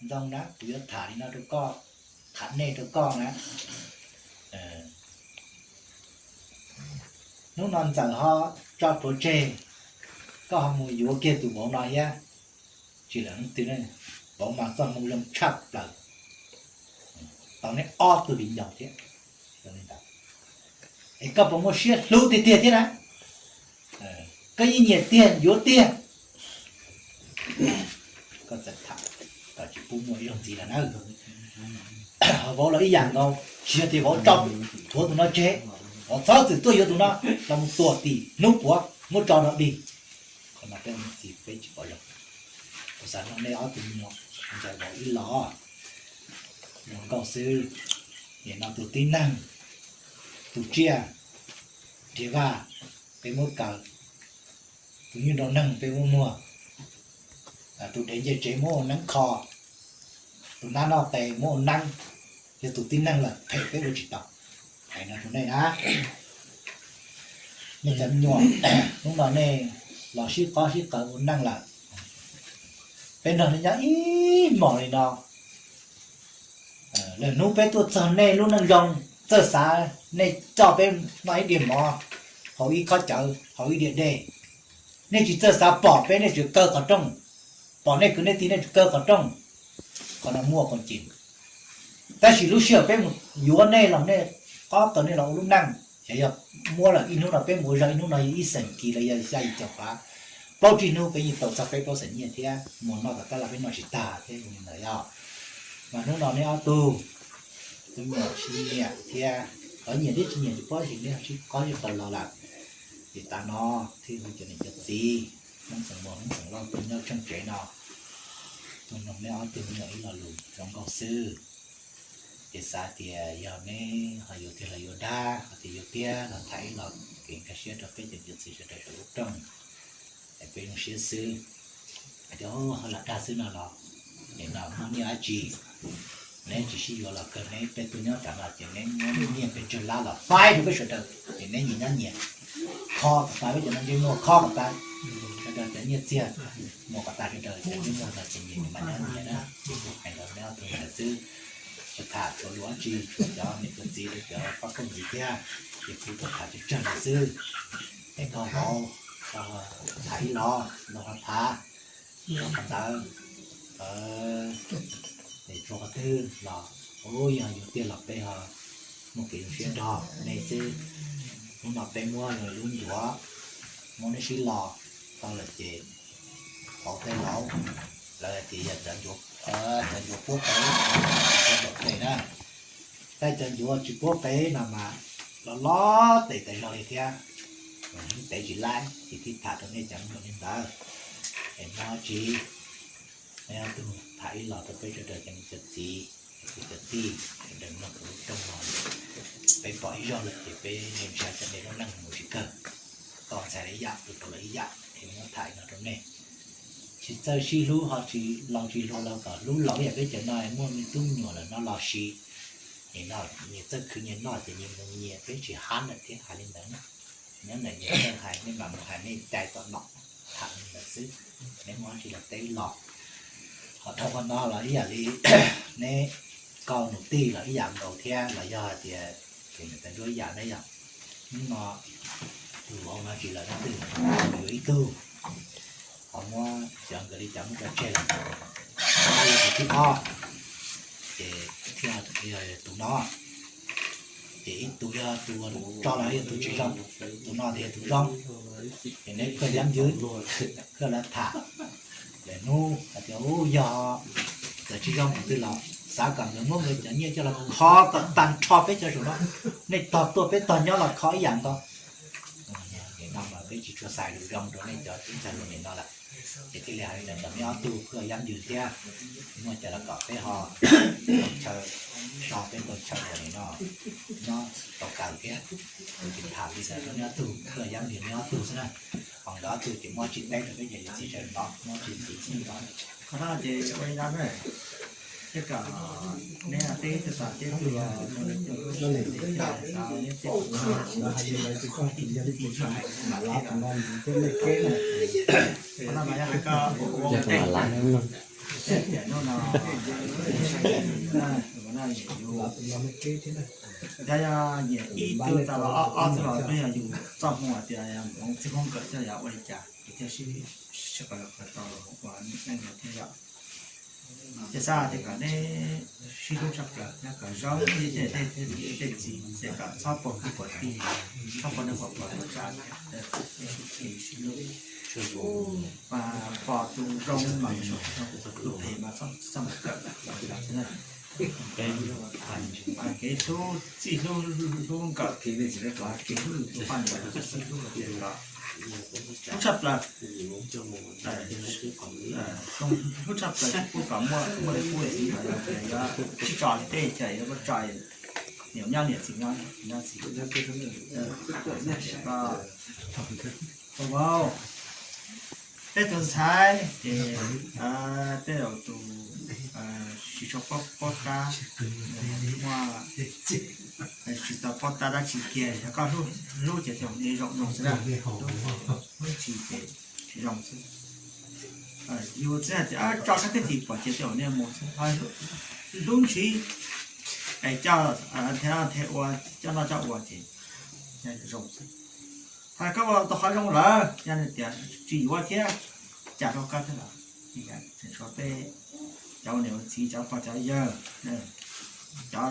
Ntxoo na, kuv yuav tham li no rau koj, tham nej rau koj na. Hnub no Ntxawm ho tso plhuav tseg, koj ho mus yuav kiag tus vauv no thiab. Tsis lam twg, vauv mas txoj hmoo zoo tshaj plaws, tau neb ob tug viv ncaus thiab. Es koj puas muaj siab hlub tiag tiag thiab na? Koj yeej nyiam tiag yuav tiag. Koj txawm tham kom tsis pub muaj ib zaug ntxiv lawm na. Ho vauv los ib yam nkaus, tsis yog tias vauv tso plhuav tus no tseg, vauv txhob txwm tuaj yuav tus no los mus tuam tim hnub puav muab tso rau dig. Qhov no peb ua niam txiv peb tsis pom zoo. Kuv xav nug nej ob tug me nyuam, Ntxawm Vauv ib los zoo nkauj xwb. Nim no tus tib neeg, tus tsiaj, Nrhiav Vaj, peb muab kaw, tus nyuj nrau neeg peb muab muag, tus dev ncej tsev muab ua neeb kho, tus nab noj tes muab ua neeb, yog tus tib neeg lawm phem peb ua tsis tau. Hais no rau nej na, nej cov me nyuam, hnub no nej los sib qab sib qawv ua neej lawm, peb nrog nej nyob ib hmos li no. Lwm hnub peb tuaj txog nej lub neej zoo, txawj xav nej coj peb noj ib diav mov, haus ib khob cawv, haus ib diav dej. Nej tsis txawj xav pom peb, nej tsis kaw qhov rooj, pom nej kwv nej tij nej tsis kaw qhov rooj. Qhov no muaj qhov ces, tab sis lub sij hawm peb mus yuav nej los nej qob tau nej los ua lub neej, xyov yog muab lawm ib hnub no peb mus ua zog ib hnub no yog ib xeem kis los yog xya yim caum phav, plaub tsib hnub peb yeej tau txog peb plaub xeem nyiaj thiab, mus noj tom tab laj peb noj tsis tag thiab li ntawd yog. Mas hnub no neb ob tug, tus me nyuam sib nyiam thiab, qhov nyiam thiab tsis nyiam tsis paub, ces neb ho sib qab sib qawv los lawm. Ces tav no thiaj hu cov niam cov txiv, Hmoob xeem Muas Hmoob xeem Lauj tuaj nyob tsheej tsev no, tuaj noog neb ob tug me nyuam ib lo lus zoo nkauj xwb. Ces xav tias yog neb ho yuav tiag los yuav dab, ho tias yuav tiag los tham ib los kev nkag siab rau peb cov niam cov txiv sawv daws saum lub rooj. Es peb zoo siab xwb. Hais tias ho lam dag xwb no los, nim no muaj nyiaj dab tsi, neb tsis sib yuav los kawg, neb peb tuaj nyob tsam no ces neb muab nyiaj pes tsawg lab los faib rau peb sawv daws, ces neb nyias nyob nyias, kho kom tas peb cov no ntsej muag, kho kom tas sawv daws cov nyiaj txiag, muag kom tas sawv daws cov ntsej muag no ces nyias mam nyob nyias na. Ces kuv hais rau neb ob tug ntawd xwb, tsis tham tshuav lus dab tsi, tshuav cov niam cov txiv, cov pab phooj ywg thiab, ces kuv tsuas tham tsawg tsawg ntawd xwb. Es koj vauv, tham ib los, los ho tham, los qhov ntawd, es tshuav qhov twg los, yog yuav tiag los peb ho muaj kev zoo siab nrog nej xwb. Hnub no peb muab lub ncuav, muab neb sib los tau lawm ces pauv tej laus, lawv hais tias yog cov ncuav, cov ncuav puab qev, cov ncuav qev na, tej cov ncuav tsis puab qev no mas los los tes tas zog li thiab, tev tsis laib, ces thiaj tham rau nej cov me nyuam li ntawd. Es hnub no tsis, neb ob tug tham ib los rau peb sawv daws cov niam cov txiv, cov kwv cov tij sawv daws mloog kuv lub rooj no, peb pom ib zaug lawm ces peb ntshai tsam nej lub neej mus tsis kawg, tau ntxhais lawm ib yam, tus tau lawm ib yam, es muab tham no rau nej. Tsis txawj sib hlub ho tsis, laus tsis hluas los kom hlub laus ib yam peb cov no muaj me tub me nyuam lawm no los sis, nim no nyias txawj khwv nyias noj ces nyias mus nyias, peb tsis hab lawm thiab hais li ntawd na. Nyob ntawm nyias txawj hais nej mam mus hais nej cai tom no, tham li ntawd xwb, neb muaj dab tsi los teb los. Ho dhau qhov no los ib yam li neb, koj nus tij los ib yam nkaus thiab, los yog hais tias tus niam tais nruab ib yam na yom. Hnub no tus vauv no tsis lawm leej twg, yuav ib tug, ho muab cov nkawd li cas muab tso tseg lawm, tus no yog tus thib ob, ces thiaj yog tus no, ces ib tus yog tus tso los yog tus tsis zoo, tus no ces yog tus zoo. Ces neb khuaj yab ywm, khuaj lawv tham lawm hnub hais tias yog txawm tsis zoo tus twg los xav kom nkawd muab nkawd cov nyiaj coj los kho kom tag nrho peb cov saum no, nej tog tuaj peb tog nyob los kho ib yam nkaus. Nim no mas peb tsis tshua xaiv lus zoo rau nej cov tub ntxhais hluas nim no lawm, ces thiaj li hais li ntawd kom neb ob tug khuaj yab ywm thiab, muaj cas los kom peb ho tau chaw, so peb tau chaw ua nim no nyob tau kaw thiab. Kuv tsis tham li ntawd rau neb ob tug, khuaj yab ywm neb ob tug xwb na. Ho nkawd ob tug ces muab tsis teb rau peb cov niam txiv sawv daws, muab tsis txwv txwv ntawd. Qhov no ces ua li no na, tej kom neb teb tau tom tej tug neb tej tus no, qhov no mas yog hais koj ua ua ntej. Tias hnub no, yog yog nyiam ib tug tas los ob tug los peb yog yus txoj hmoo hais tias hmoov txij hmoob kawm coj yog ua li cas, thiaj sib sib qawm qawm tau los ua neej yog thiab yom. Ces xav tias kom neb sib hlub tshaj plaws, kom zoo li tej tej txiv, ces kom txhob pom kwv pom tij, txhob pom neeg pom pog pom tsav, sib hlub. Mas pom tus zoo mas mus saum, tus phem mas txhob mus kawm. Kev hlub txij hlub, hlub nkawm, kev hlub tus poj niam txij hlub los ces kom hlub tshaj plaws. Hlub tshaj plaws tsis pub kom muaj, muaj li pub li xwb, yog sib tso li tej ces yuav muab tso, niam nyob niam, txiv nyob txiv. Ua, peb tus ntxhais ces tej zaum tus tsis tshua paub tab, muaj tsis tau paub tab dab tsi kiag, yog koj hlub ces tej zaum zoo zoo xwb na, hlub tsis ces tsis zoo xwb. Yus txawm hais tias tso koj tej tim pom ces tej zaum niaj mus xwb, hlub ntshis es coj thiab thiab ua, coj noj coj ua ces zoo xwb. Thaum koj ua tau qhov zoo lawm, yog tias tsis yuav thiab, cas rau koj thiab los, tseem tshuav peb cov ua niam ua txiv, cov pog cov yawg, cov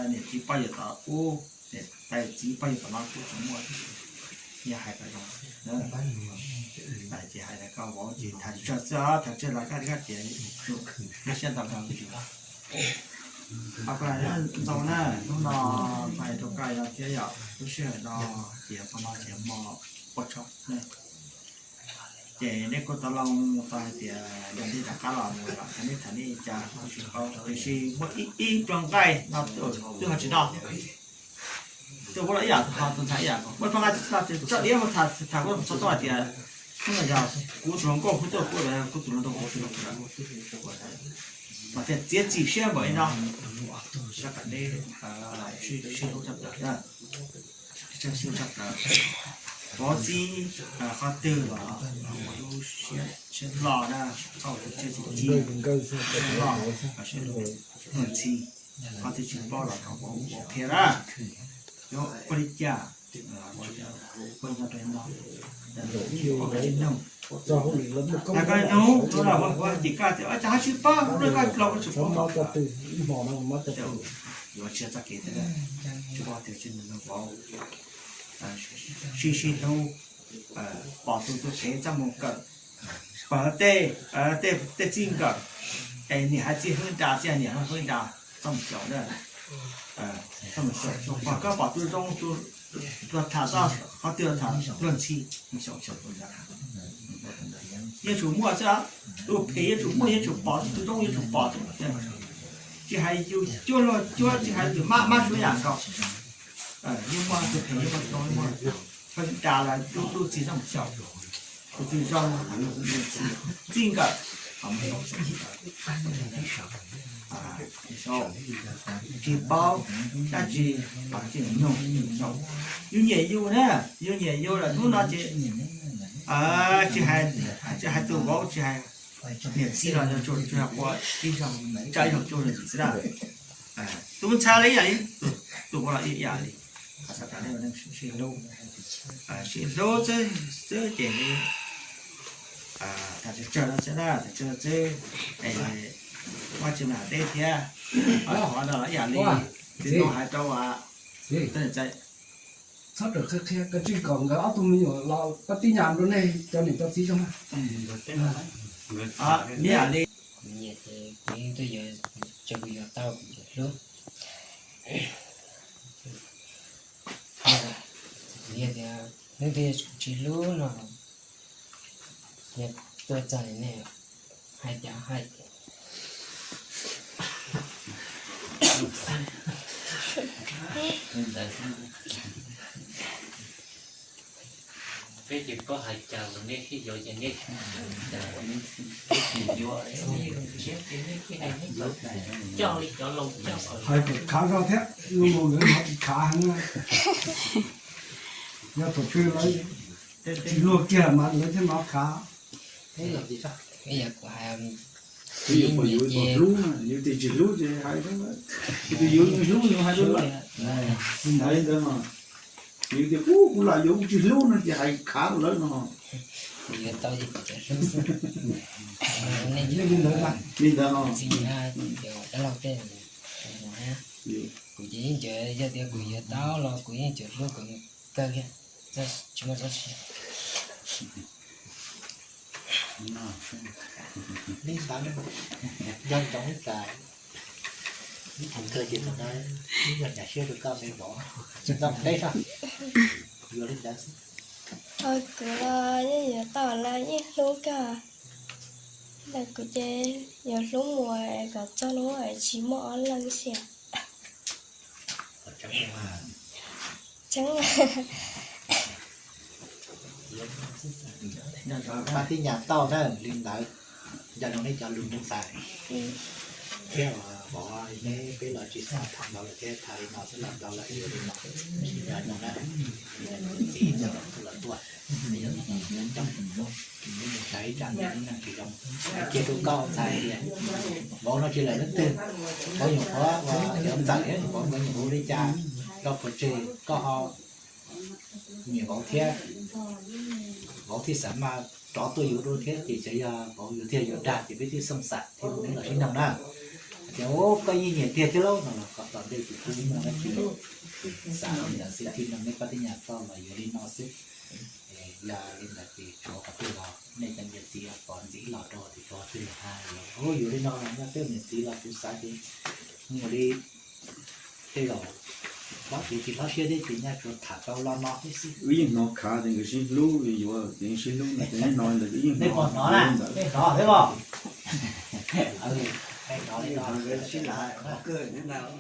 niam txiv pog yawg tom ub, niam tais txiv pog yawg tom no kuj tseem muaj, yog hais kom zoo. Ces hais tias koj vauv ces tham tsawg xwb os, tham tsawg los koj koj tias koj siab ntau ntau li. Ho kuv hais ntxaus na, hnub no hais rau koj yog thiab yom, lub sij hawm no ces hmo no ces hmo ua tshoob ne. Ces neb kuj tau loo tau hais tias yog neb rov qab los mus los neb tham neb li cas kuj tsis paub, tiam sis muaj ib pluag nqaij no twb ho tsis noj. Tus vauv los ib yam, ho tus ntxhais ib yam, muaj pluag nqaij tso diav mus tham, tham kuj txog txog hais tias hnub no yog kuv tus hluas nkauj kuv tuaj, kuv kuv tus hluas nraug kuv tus hluas nkauj, mas thiaj txiav txim siab npaum li no. Rau kom neb sib hlub tshaj plaws, sib hlub tshaj plaws, vauv txiv qhov twg los ua lub siab siab loj na, txhob ua tus siab txim ci, siab loj, siab luag ntxhi, qhov twg tsis paub los thov vauv qhia na. Yuav ua li cas, ua li cas rau no, koj nug, no los ua ces koj tias cas ho tsis paub, ua koj los tsis paub, yuav tsis txoj kev thiab, tsis paub tias tsis nug vauv, sib sib hlub, pom tus tus kev txoj moo kawm, pom tej, tej txij nkawm, es niam hais txij hwb da, txij niam hwb da, txhob mus xyaum na. Txhob mus xyaum, pom koj pom tus zoo tus luag tham txoj qhov twg tham luag ntxhi, mus xyaum xyaum tus ntawd. Yeej tsum muaj xwb, tus phem yeej tsum muaj, yeej tsum pom, tus zoo yeej tsum pom. Tsis hais yus cuab luag cuab, tsis hais tus mab mab suav yam nkaus, yeej muaj tus phem, yeej muaj tus zoo, yeej muaj. Hwb da los lub lub txij txhob mus xyaum. Tus twg zoo, txij nkawm, tsis paub dab tsi, tsis nug. Yus nyiam yus na, yus nyiam yus lawm hnub no ces tsis hais, tsis hais tus vauv, tsis hais niam txiv los tsuas yog ua ib zaug, tsa ib zaug cuag li xwb na. Tus ntxhais los ib yam li, tus vauv los ib yam li. Xav tas nej ua neeg sib hlub, sib hlub xwb ces li. Tham tsawg tsawg no xwb na, tham tsawg xwb, es muaj tsis me ham teb thiab. Qhov no los ib yam li, txiv no hais rau txhob rawm qhia qhia, koj tsis kom nkawd ob tug me nyuam los koj tib nyam rau nej cov niam cov txiv zoo. Ib yam li, kuv yeej tuaj yuav, ces kuv yuav tau kuv tus hlub. Kuv yog tias hnub twg kuv tsis hlub no, yog tuaj txog li nej hais cas hais. Peb ces paub hais cas los nej sib yuav ces nej, peb ces yuav, coj li cov laus coj. Hais kom khav zog thiab, luag mus lawv hnov tsis khav heev na. Yog thaum twg lawv tsis luag kiag mas lawv thiaj hnov khav. Ib yam kuv hais, Twb yog pom yuav pom hlub na, yus tias tsis hlub ces hais, yus tias yuav hlub yus hais rau lawm. Li ntawd ntawd no, yus tias kuv kuv lam yuav kuv tsis hlub no ces hais khav rau lawm no. Li ntawd no, kuv ces yeej tseem, yog tias kuv yuav tau los kuv yeej tseem hlub kom kawg kiag, tsis muaj txob tsis. Li ntawd, nco ntsoov ib tas, ib thaum kawg ces thaum ntawd ib nyuag nyam siab rau koj me vauv, tsis txhob teb sab, yuav li ntawd xwb. Kuv los yeej yuav tau los yeej hlub kawg, ntawm kuv ces yuav hlub mus kom txog hnub tsis muaj ob leeg xwb. Tseeb, pab tib nyam tau na, li ntawd, nco ntsoov nej cov lus mus tas thiab, vauv, neb peb los tsis xav tham ntau lawm thiab, tham li no xwb los tau lawm, yuav li no, nco ntsoov na, txiv coj los tuaj, coj mus xaiv ib tsam ib neeg tsis zoo, cia rau koj ntxhais tias, vauv no tsis lawm leej twg, vauv nyuam qhuav ua cov ntxawm thiab nyuam qhuav ua nyuam ua li cas, rau qhov tseg koj ho nyiam vauv thiab, vauv thiaj xav mas rov tuaj yuav dua thiab, ces xyov yog vauv yuav thiaj yuav dag ces peb thiaj xooj xam thiab mus neb los sib nug na. Hais tias, koj yeej nyiam tiag thiab lauj no los kom tom ntej ces kuj muaj dab tsi xav li ntawd xwb, thiaj nug neb pab tib nyam tau los yuav li no xwb. Yog li ntawd ces tsuav qhov twg los nej cov niam txiv pom ntxiv los rau tias tsuav qhov twg los hais, yuav li no los nyob peb niam txiv los kuv xav ces mus li tej zaum hlob ces tsis hlob siab thiab ces nyaj tsuas tham tau lo no thiab xwb. Wb yeej hnov khav tias nkawd sib hlub, yuav tias sib hlub no, nej hnov ntawd wb yeej hnov ntawd, nej hnov thiab los? Sib lawv kawg ntawd.